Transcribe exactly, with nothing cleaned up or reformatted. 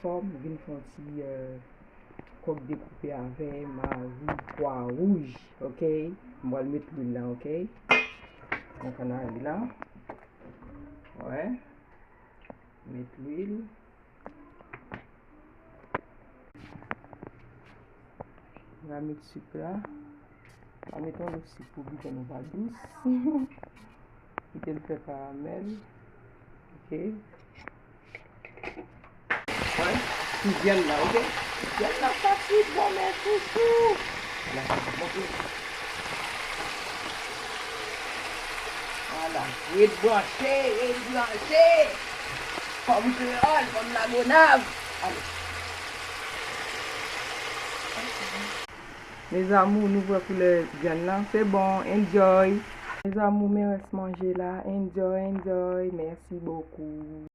Fò m vin fè yon ti, euh, kòk dekoupe avè mari pwa wouj, oke? M pral met lwil la, oke? Nan kannari la. Wè. Met lwil. M va met sik la. M va met yon lòt sik pou biten nou pa dous. Kite l fè karamèl. Oke. Wè, sou vyann nan, oke? Vyann nan pa kuit bon, men chouchou. Ala, sa bon, oke. Ala, ret branche, ret branche. Fanm kreyòl, fanm Lagonav. Ale. Mes amours, nou wè koulè vyann nan. Se bon, enjoy. Mes amours, men rès manje la. Enjoy, enjoy. Merci beaucoup.